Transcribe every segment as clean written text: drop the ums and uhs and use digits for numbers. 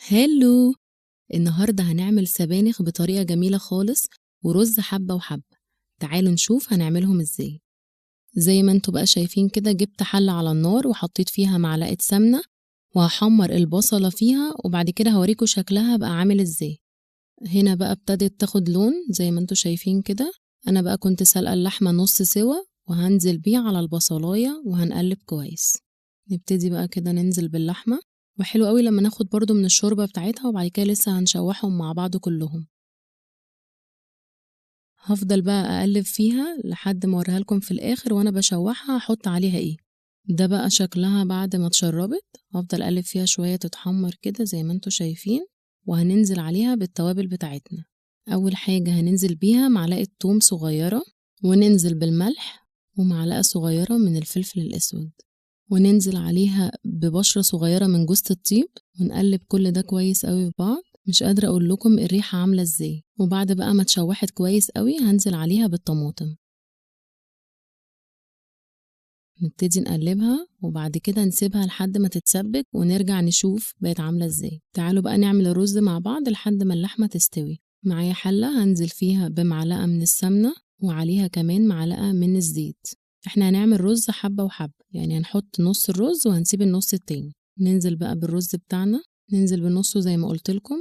Hello، النهاردة هنعمل سبانخ بطريقة جميلة خالص ورز حبة وحبة. تعالوا نشوف هنعملهم ازاي. زي ما انتوا بقى شايفين كده، جبت حلة على النار وحطيت فيها معلقة سمنة وهحمر البصلة فيها، وبعد كده هوريكم شكلها بقى عامل ازاي. هنا بقى ابتدت تاخد لون زي ما انتوا شايفين كده. انا بقى كنت سلقة اللحمة نص سوا وهنزل بيه على البصلاية وهنقلب كويس. نبتدي بقى كده ننزل باللحمة، وحلو قوي لما ناخد برضو من الشوربة بتاعتها، وبعد كده لسه هنشوحهم مع بعض كلهم. هفضل بقى اقلب فيها لحد ما اوريها لكم في الاخر وانا بشوحها هحط عليها ايه. ده بقى شكلها بعد ما اتشربت. هفضل اقلب فيها شوية تتحمر كده زي ما انتوا شايفين، وهننزل عليها بالتوابل بتاعتنا. اول حاجة هننزل بيها معلقة توم صغيرة، وننزل بالملح ومعلقة صغيرة من الفلفل الاسود، وننزل عليها ببشرة صغيرة من جوزة الطيب، ونقلب كل ده كويس قوي في بعض. مش قادرة اقول لكم الريحة عاملة ازاي. وبعد بقى ما اتشوحت كويس قوي هنزل عليها بالطماطم. نبتدي نقلبها وبعد كده نسيبها لحد ما تتسبك ونرجع نشوف بقت عاملة ازاي. تعالوا بقى نعمل الرز مع بعض لحد ما اللحمة تستوي. معايا حلة هنزل فيها بمعلقة من السمنة وعليها كمان معلقة من الزيت. احنا هنعمل رز حبة وحبة، يعني هنحط نص الرز وهنسيب النص التاني. ننزل بقى بالرز بتاعنا، ننزل بنصه زي ما قلت لكم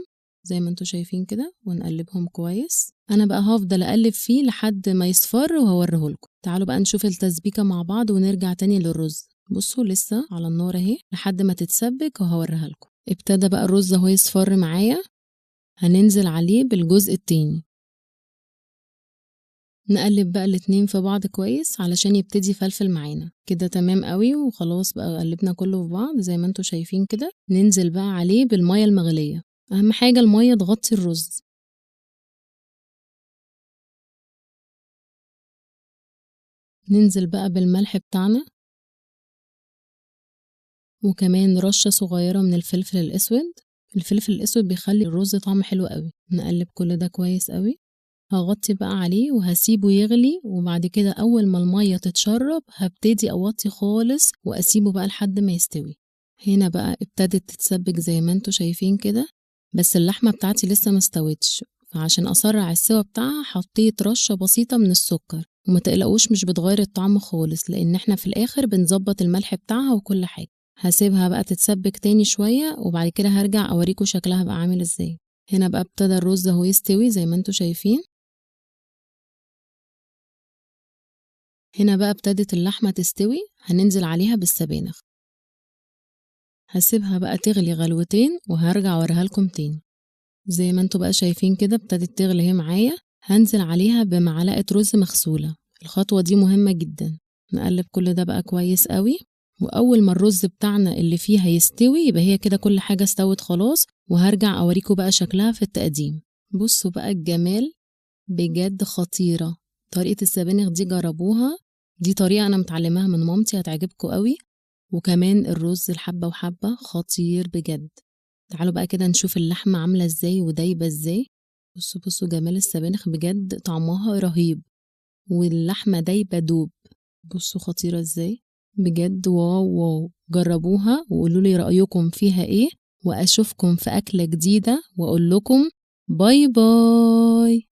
زي ما انتوا شايفين كده، ونقلبهم كويس. انا بقى هفضل اقلب فيه لحد ما يصفر وهوريهولكم. تعالوا بقى نشوف التسبيكة مع بعض ونرجع تاني للرز. بصوا لسه على النار اهي لحد ما تتسبك وهوريها لكم. ابتدى بقى الرز اهو يصفر معايا، هننزل عليه بالجزء التاني. نقلب بقى الاتنين في بعض كويس علشان يبتدي يفلفل معانا كده. تمام قوي. وخلاص بقى قلبنا كله في بعض زي ما انتوا شايفين كده. ننزل بقى عليه بالمية المغلية. اهم حاجة المية تغطي الرز. ننزل بقى بالملح بتاعنا، وكمان رشة صغيرة من الفلفل الاسود. الفلفل الاسود بيخلي الرز طعمه حلو قوي. نقلب كل ده كويس قوي. هغطي بقى عليه وهسيبه يغلي، وبعد كده اول ما المية تتشرب هبتدي اوطي خالص واسيبه بقى لحد ما يستوي. هنا بقى ابتدت تتسبك زي ما انتوا شايفين كده، بس اللحمة بتاعتي لسه ما استوتش، فعشان اسرع السوا بتاعها حطيت رشة بسيطة من السكر. وما تقلقوش مش بتغير الطعم خالص، لان احنا في الاخر بنظبط الملح بتاعها وكل حاجة. هسيبها بقى تتسبك تاني شوية وبعد كده هرجع اوريكم شكلها بقى عامل ازاي. هنا بقى ابتدى الرز اهو يستوي زي ما انتوا شايفين. هنا بقى ابتدت اللحمة تستوي، هننزل عليها بالسبانخ. هسيبها بقى تغلي غلوتين وهرجع اوريها لكم تاني. زي ما انتوا بقى شايفين كده ابتدت تغلي اهي معايا. هنزل عليها بمعلقة رز مغسولة. الخطوة دي مهمة جدا. نقلب كل ده بقى كويس قوي، واول ما الرز بتاعنا اللي فيها يستوي يبقى هي كده كل حاجة استوت خلاص. وهرجع اوريكم بقى شكلها في التقديم. بصوا بقى الجمال، بجد خطيرة طريقة السبانخ دي، جربوها. دي طريقة أنا متعلماها من مامتي، هتعجبكم قوي. وكمان الرز الحبة وحبة خطير بجد. تعالوا بقى كده نشوف اللحمة عاملة ازاي ودايبة ازاي. بصوا جمال السبانخ بجد، طعمها رهيب واللحمة دايبة دوب. بصوا خطيرة ازاي بجد، wow wow. جربوها وقولوا لي رأيكم فيها ايه، وأشوفكم في أكلة جديدة وأقول لكم bye bye.